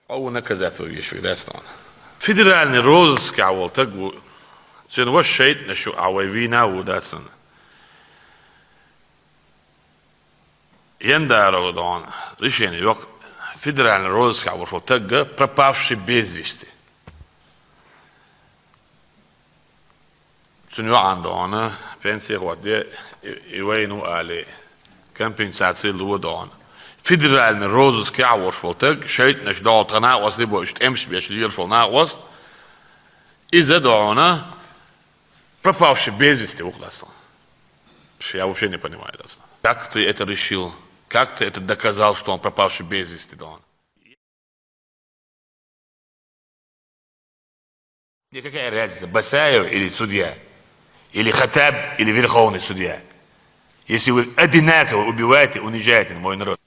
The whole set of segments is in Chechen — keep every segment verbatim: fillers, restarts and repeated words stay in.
Хьо ву наказать ван веш ву, дац хьуна. Федеральный розыскехь волу таг ву, цуьнан ваша шайтӀанаш ю, ахь вай вийна а ву, дац хьуна. Яндарова дона решение йоккху федеральный розыскехь волуш волу тагга пропавший без вести. Цуьнан йоӀана дона пенсий хӀоттаде, и, и вайна ву алий, компенсаций ло дона. Федеральный розыскехь а волуш волу таг, шайтӀанаш догӀу тхан накъостий бо, уьш тӀемаш беш лелаш волу накъост, иза дона пропавший без вести ву-кх, дац хьуна. Я вообще не понимаю, дац хьуна. Как ты это решил? Как ты это доказал, что он пропавший без вести, дона? Мне какая разница, Басаев или судья, или Хаттаб, или верховный судья, если вы одинаково убиваете, унижаете мой народ?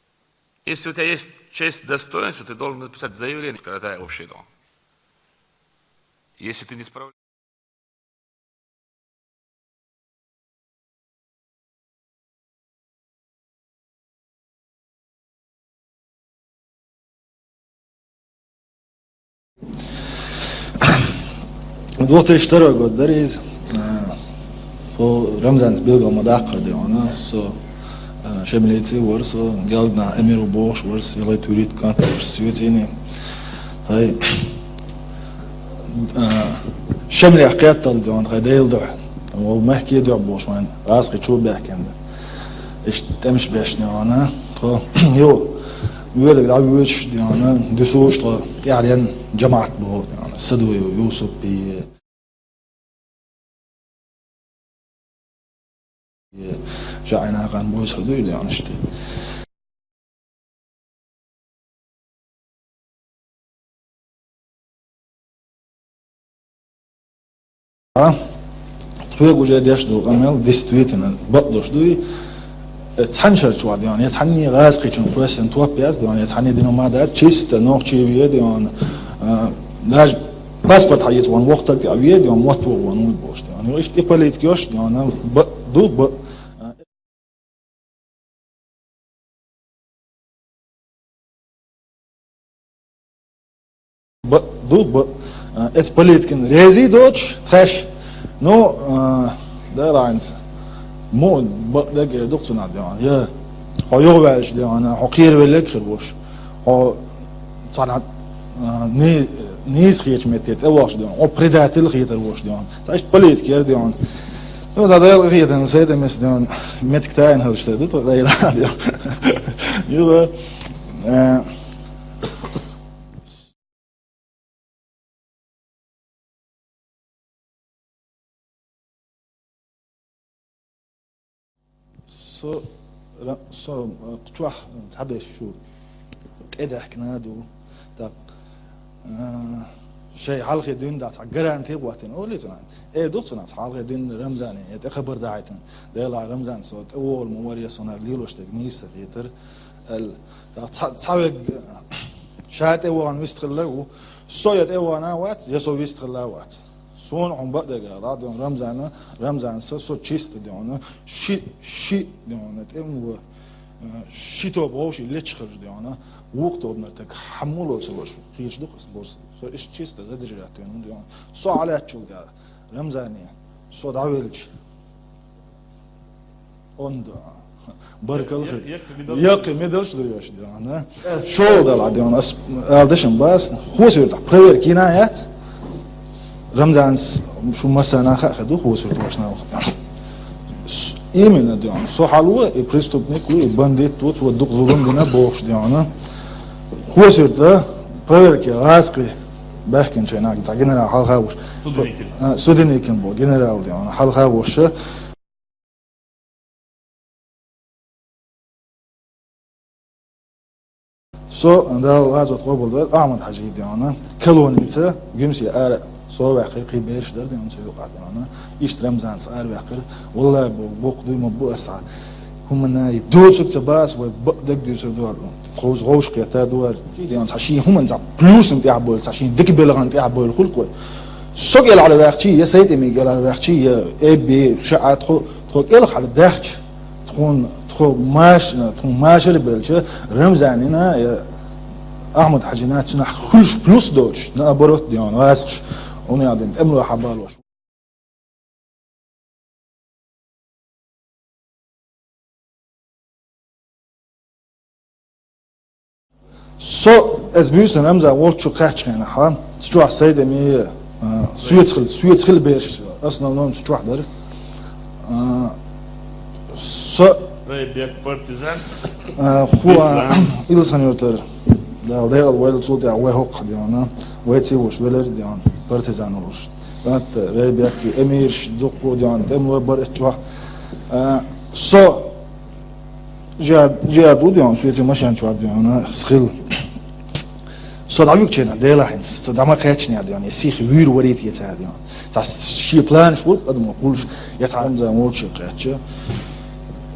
Если у тебя есть честь, достоинство, ты должен написать заявление, коротая общий дом. Если ты не справляешься. Две тысячи второй год дара иза. Э, тхо Рамзанца билгал ма даккхара дехьана, со, э, шемлица вара со, гелгнахь эмир ву бохуш вара со, ялхайтта вуьрхӀитта кӀант вара со цуьйцийний. Ай, а, шемлех кхетталц дехьана, тхайн Делан дуьхьа. Вай мехке дуьхьа бохуш вайн гӀазкхи чу баьхкина. Иштта тӀемаш беш дехьана, тхо, йо, воьдург дӀавоьдуш дехьана, дуьсуш тхо, тӀаьхьаренна жамаӀат боху дехьана, Садуев Юсупи. Ша Ӏайнакхан бойсур ду и дехьана иштта. А? Тхоьга уже деш долу къамел действительно бакъдош ду и, э, цхьана шар чохь дехьана, я цхьанне гӀазкхичун кхоьссина топ яц дехьана, я цхьанне дина ма дац, чисто нохчи ве дехьана, а, даже паспорт хьаийца ван воккха таг а ве дехьана, мотт вогӀу ван вуй бохуш дехьана. Иштта и политика йош дехьана, бакъ ду, бакъ. Бакъ ду, бакъ. А, эцу политикан резий доцуш, тхаьш. Ну, а, да, лайнца. Му бакъдерг а ду-кх цунах дехьана. Я хьо юхаваьлча дехьана, хьо кхеравелларг а хир волуш. Хьо цхьана, а, ни-, нийса хетачу метте тӀевахча дехьана. Хьо предатель хетар волуш дехьана. Цхьа иштта политика яра дехьана. Ну, цхьа Дала къинхетам, сайта мис дехьана. Меттиг тайна хилча ду тхо дайра дехьана. Юха, а, Со, ра-, со, э, чохь, э, цхьаберш шу тӀедаьхкина а ду. ТӀаккха, э, шайн хьалхе дуьйна дӀа цхьа гаранти а хӀоттийна, олий цунах. Э, ду-кх цунах, цхьа хьалхе дуьйна Рамзане, э, тӀе хабар дахьийтина. Делахь, Рамзан, со тӀе волу ма вара, я со хӀара лелош дерг нийса хетара, аьлла. ТӀаккха цхьа, цхьа вегга ша тӀе вахана вистхилла а ву. Со я тӀе вахана а вац, я со вистхилла а вац. Суна хьуна бакъдерг ала, дехьана Рамзана, Рамзана са, со чисто дехьана, ши, ши дехьана, тӀе ма ву, э, ши тоба вовший лечхарш дехьана, вукху тобанара таг хьаммуло ца лош, кхечу ду-кх аса босса. Со иштта чисто задержать вина ву дехьана. Со хьалаьттачул тӀаьхьа, Рамзане, со дӀавелча, онда, баркалла хир. Яккхий медалш ду йош дехьана. Шола дала дехьана. Ас ала дешан бас, хосуьртахь проверка йина яц. Рамзанс шу массарна хаа хир ду, хосуьртахь вашна ваха. С-, именно дехьана. Со хьало, и преступник ву, и бандит ву, цо дукха зулам дина бохуш дехьана. Хосуьртахь проверка гӀазкхи баьхкинчу нах, цхьа генерал хьалха вуш. Суденикин. А, Суденикин бу, генерал дехьана, хьалха вуш. Со, Дала гӀазот къобалдойла, Ахьмад-Хьажи дехьана, колоница, Гуьмсе ара со ваьккхира, кхин берш дара дехьана, со юкъахь дехьана. Иштта Рамзанца ара ваьккхира, валлай, бу, боккха дуй ма бу аса. ХӀуманна и доцург ца бац, вай бакъдерг дуьйцур ду аьлла. Тховса гӀовш кхетта ду аьлла. Дехьана цхьа шен хӀуманна цхьа плюсна тӀехь бойла, цхьа шен дика белгӀана тӀехь бойла хуьлу-кх вай. Со кӀелхьара ваьхчий, я Сайтимин кӀелхьара ваьхчий, я Эбби, ша а тхо, тхо кӀелхьара даьхча, тхуна, тхо маш-, тхуна машар белча, Рамзанина, я Ахьмад-Хьажина цунах хуьлуш плюс доцуш, наоборот, дегӀана, гӀазкхаш, хӀунда аьлча дегӀана, тӀемало хьабалош. Со, эс буьйсан Рамзан волчу кхаьччахьана, цу чохь Сайдаме, а, соьца хила, соьца хила берш, основном цу чохь дара. А, со Райбек партизан. А, ху, а, Ислам. Илсан юртара. Дала декъал войла цул тӀаьхьа вай хӀокху дегӀана, вай цига вуш велар дегӀана, партизан волуш. ТӀаккха Райбекки, эмирш, дуккха дегӀана, тӀемало бара эцчохь. А, со Жиа-, жиа ду дегӀана, соьца машен чохь дегӀана, схил. Со дӀавуьгучу хенахь, Делахь хӀинца, со дӀа ма кхаьчнехь дегӀана, я сих вуьйр варийта ецахь дегӀана. Цхьа шен планаш вуьру адамо кхуллуш, я цхьа Рамзан волчу кхаьчча.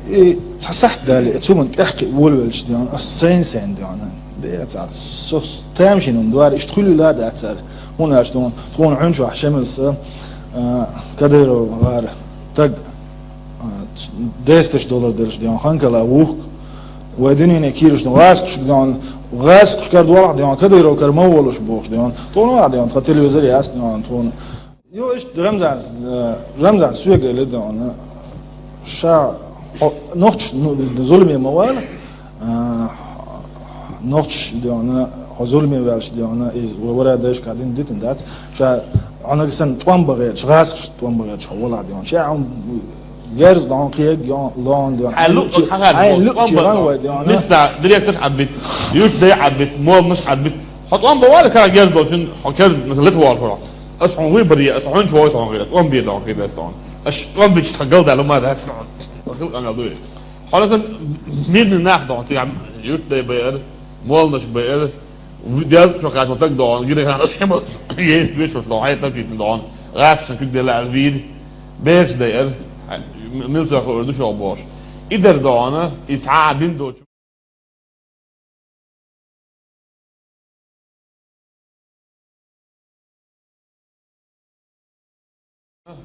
И цхьа сахьт дале, и цу ман тӀехкхиа волавелча дегӀана, ас сайна-сайна дегӀана. Де, цхьа со тамашийна хӀума ду-кх, иштта хуьлийла а дац цара. ХӀунда аьлча тхуна, тхуна хьуьнчохь Шемалса, а, Кадыров гӀара таг, а, десяташ доллар делаш дегӀана, ханкала вухк. Вай дуьнене кийраш ду гӀазкхаш дегӀана, гӀазкхаш кара долахь дегӀана, Кадыров кара ма волуш бохуш дегӀана. Тхуна а дегӀана, тхан телевизор яц дегӀана, тхуна. Йо, иштта Рамзан, э, Рамзан соьга элира дегӀана, ша хьо нохчаш, ну, зуламе ма вала, а, нохчаш дегӀана, хьо зуламе ваьлча дегӀана, и вара дайшка дин дитина дац, ша хьо нагахь санна тӀом бан гӀерташ, гӀазкхашна тӀом бан гӀерташ хьо валахь дегӀана. Ша хьуна герз догӀун, кхега йогӀун, логӀун дегӀана. Хьайн луъ, хьайн луъ чу гӀан вай дегӀана. Мисла, директор Ӏадбит, юрт дай Ӏадбит, молнаш Ӏадбит. Хьо тӀом бан вала, кара герз долчун, хьо керз, масала, лета валаш вара. Ас хьуна вуй баре, ас хьуна чу вой тхьуна гӀира, тӀом бе догӀун хир дац тхьуна. Ас тӀом бича тхан галдала ма дац тхьуна. Ас хила къамел дуй. Хьо сан мирный нах догӀун, цига юрт дай байар, молнаш байар, деза шо хаш ма таг догӀун, гира хан ас хӀимас, есть вешош догӀун, хьай тапчитан догӀун, гӀас шан куьг дела вийр, бераш дайар, м-, милцой хуур ду шо бохуш. И дар догӀун, и схьа дин доцу.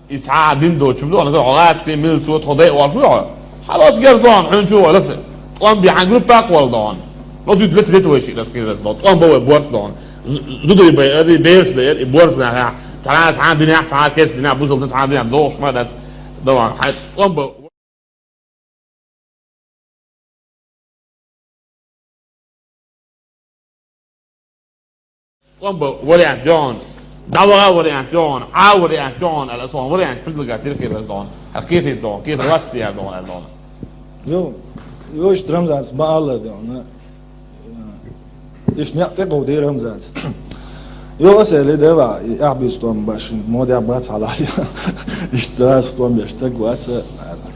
И схьа дин доцу, ду, аса гӀазкхийн милцо тхо дай вал шу, хьалос гер догӀун, хьуьнчу вала фе. ТӀом бе хьан группа кхол догӀун. Ло зуд лет, лет вай ши, лас кхин рас догӀун. ТӀом бан вай борс догӀун. З-, зудуй бай, ари берс дай, и борс нахьа. Цхьа, цхьа динехь, цхьа керс динехь, бусалба цхьа динехь, догӀуш ма дас. Даван, хьай тӀом бан. ТӀом бан вариант йогӀун, дӀаваха вариант йогӀун, Ӏа вариант йогӀун, аьлла, сон вариант предлагать дира хир ас догӀун. Хьан кхетийта догӀун, кхетар вац тияр догӀун, аьлла догӀун. Йо, йо, иштта Рамзанца ма алла догӀун. Иштта некъ тӀе кховдийра Рамзанца. Йо, аса элира, дела, и ахь буьйцу тӀом баш, модех бац хьалахь. Иштта аса тӀом беш стаг вац.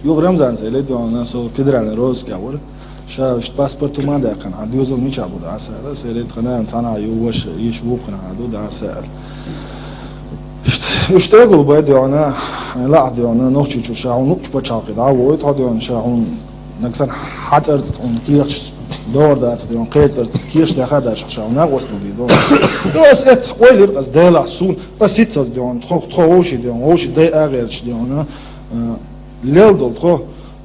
Йо, Рамзанца элира догӀун, со федеральный розыскехь вара. Ша иштта паспорт хӀума а даьккхина, хьан доьзал мичахь бу аса аьлла. Аса элира, тхан нана цхьана а ю, ваша, йиша вукхана а ду аса аьлла. Иштта, иштта эгула бай догӀун, лаахь догӀун, Нохчийчу ша хьуна луъучу пачхьалкхе дӀа а вохуьйту хьо догӀун, ша хьуна нагахь санна хьан цӀарца хьуна кехаташ догӀур дац догӀун, кхечу цӀарца кехаш даха а дац ша хьуна накъосталла дий догӀун. Йо, ас эццахь ойла йира ас, Делахь суна, ас хӀинццалц догӀун, тхо, тхо вовший догӀун, вовший дай агӀерча догӀун, а, лел долу тхо,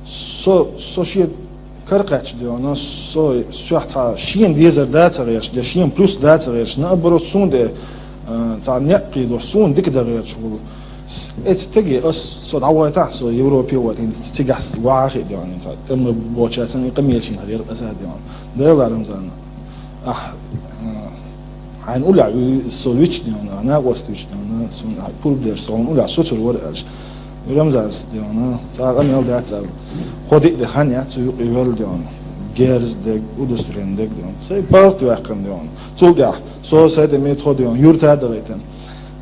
со, со шен каракхаьчча догӀун, со, соьх цхьа шена дезар да ца гӀерташ, де шена плюс да ца гӀерташ, наоборот, суна де, а, цхьа некъ кхийдош, суна дика дан гӀерташ волу. С-, эцу стаге ас со дӀавойтахь, со Европе вахийта, хӀинца цигахь вахахь а догӀун, хӀинца тӀеман боча санна, и къамелаш хир яра аса а догӀун. Дела, Рамзан, ахь, а, хьайна уллехь вуьй, со вича догӀун, накъост вича догӀун, суна ахь пурба деш, со хьуна уллехь соцур вара аьлча. Рамзанца догӀун, цкъа къамел дац аьлла. Кхо-диъ де хан яц цу юкъе велла догӀун. Герз дег, удостоверени дег догӀун. Сайн палат ваьккхина догӀун. Цул тӀаьхьа, со Сайдаме тхо догӀун, юрта а дахийтина.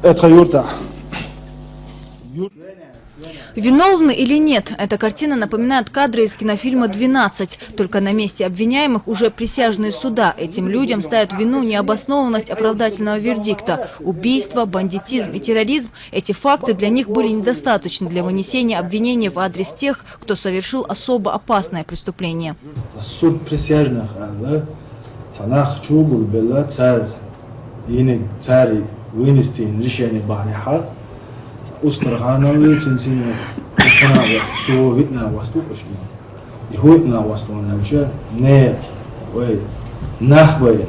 Э, тхан юртахь. Юр- Виновны или нет? Эта картина напоминает кадры из кинофильма «Двенадцать». Только на месте обвиняемых уже присяжные суда. Этим людям ставят в вину необоснованность оправдательного вердикта. Убийство, бандитизм и терроризм — эти факты для них были недостаточны для вынесения обвинения в адрес тех, кто совершил особо опасное преступление. Суд присяжных аьлла, цхьа нах чу гулбелла, цара йиниг, цара вынести решение бахьанехьа, Устарханов ву, цуьнан сино Устарханов, со виъ нах васт ву кхушкина. И хӀуъ нах васт ван аьлча, не, вай, нах бай.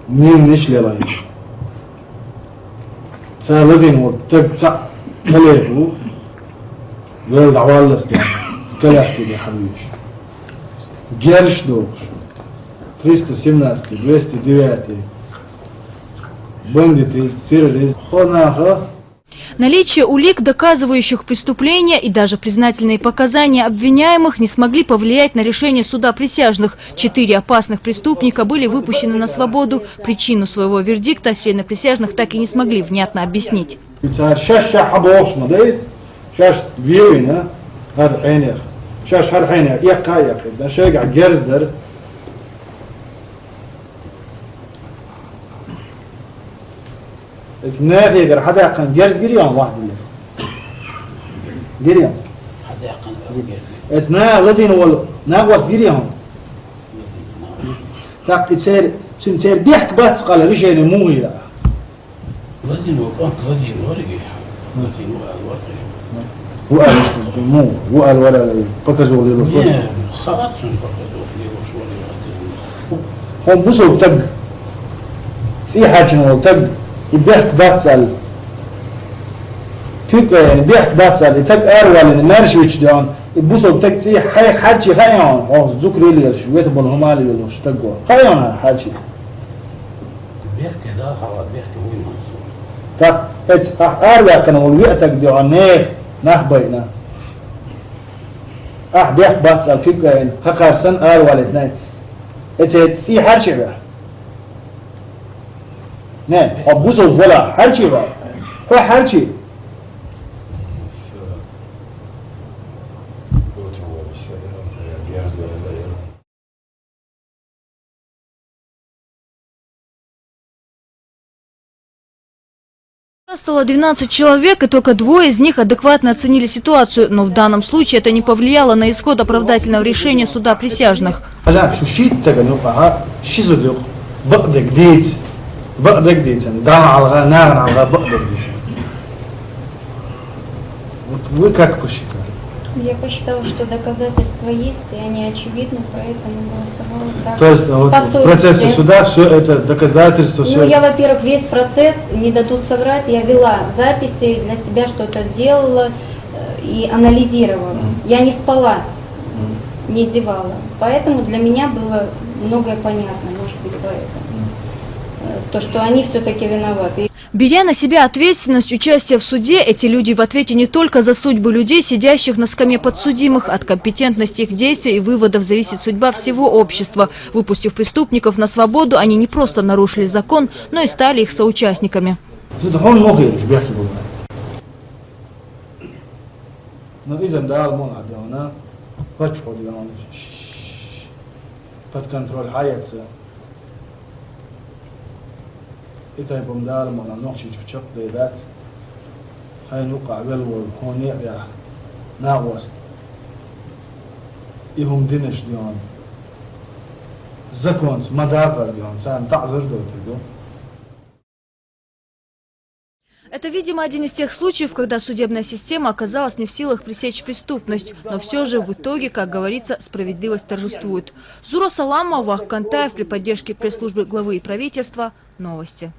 Мин ниш лелай. Цар лазийна волу таг цхьаъ кале бу, вел дӀаваллалц ден, коляски де хьан веш. Герш дохуш. Триста семнадцатый, двести девятый. Бандиты, терроризм. Хо наха. Наличие улик, доказывающих преступление, и даже признательные показания обвиняемых не смогли повлиять на решение суда присяжных. Четыре опасных преступника были выпущены на свободу. Причину своего вердикта члены присяжных так и не смогли внятно объяснить. Цара шаьш-шаьш хьан бохуш ма дайза, шаьш вевина хӀара хьенех. Шаьш хӀара хьенех эккха а эккхийта, шайгахь герз дара. Эца нахегара хьадаьккхина герз гирий хьуна вахьдиллина? Гирий хьуна? Хьадаьккхина герз. Эца наха лазийна волу накъост гирий хьуна? ТӀаккха и церан, цуьнан церан бехк бац къала решение муха йира? Лазийна волу кӀант лазийна вара и. Лазийна ву аьлла вара. Ву аьлла, ву аьлла вара, показуха лелош вара. Не, хаьа цунна показуха лелош вара. Хьо бусалба стаг, цӀий хьарчийна волу стаг, и бехк бац аьлла. Куьг а яьлла, бехк бац аьлла, и стаг аравалийна, маьрша витча деана, и бусалба стаг цӀий хьайх хьарчий хаьий хьуна, хьо зуькаре лелаш, вета болу хӀума лелош стаг вара. Хаьий хьуна хьарчий? Бехке да, хьала бехке вуй ма со. ТӀаккха эца ахь араваьккхина волу виъ стаг де хьо нехан нах байина. Ахь бехк бац аьлла куьг а яьлла, хӀокхара санна аравалийтина. Эца цӀий хьарчий ваьхьа? Не, хьо бусалба валахь, хьарчий ваьхьа? Хьо хьарчий? Участвовало двенадцать человек, и только двое из них адекватно оценили ситуацию. Но в данном случае это не повлияло на исход оправдательного решения суда присяжных. Ала, шу шийтта стагана юкъахь ши зуда ю, бакъдерг дийца, бакъдерг дийцина, Далла хьалха, нахана хьалха бакъдерг дийцина. Вот вы как посчитали? Я посчитала, что доказательства есть, и они очевидны, поэтому голосовала так. То есть, вот, по совести. В процессе суда все это доказательства, ну, всё я, это. Во-первых, весь процесс, не дадут соврать, я вела записи, для себя что-то сделала, э, и анализировала. Мгм. Я не спала, мгм, не зевала. Поэтому для меня было многое понятно, может быть, поэтому. Мгм. Э, то, что они все-таки виноваты. Беря на себя ответственность участия в суде, эти люди в ответе не только за судьбы людей, сидящих на скамье подсудимых. От компетентности их действий и выводов зависит судьба всего общества. Выпустив преступников на свободу, они не просто нарушили закон, но и стали их соучастниками. Зуда хьуна ма хилаш бехке бу. Но иза-м Дала мукъ лахь деана, паччахьо деана, под контроль хьаэца. И тайпа-м Дала мукъ лахь нохчийчохь чекхдер дац. Хьайна юкъахь велла волу хьуна некъ яхь накъост. И хӀума динарш деана, законца ма дакъара деана, царна таӀзар дойтур ду. Это, видимо, один из тех случаев, когда судебная система оказалась не в силах пресечь преступность, но все же в итоге, как говорится, справедливость торжествует. Зура Саламова, Вахт Кантаев при поддержке пресс-службы главы и правительства. Новости.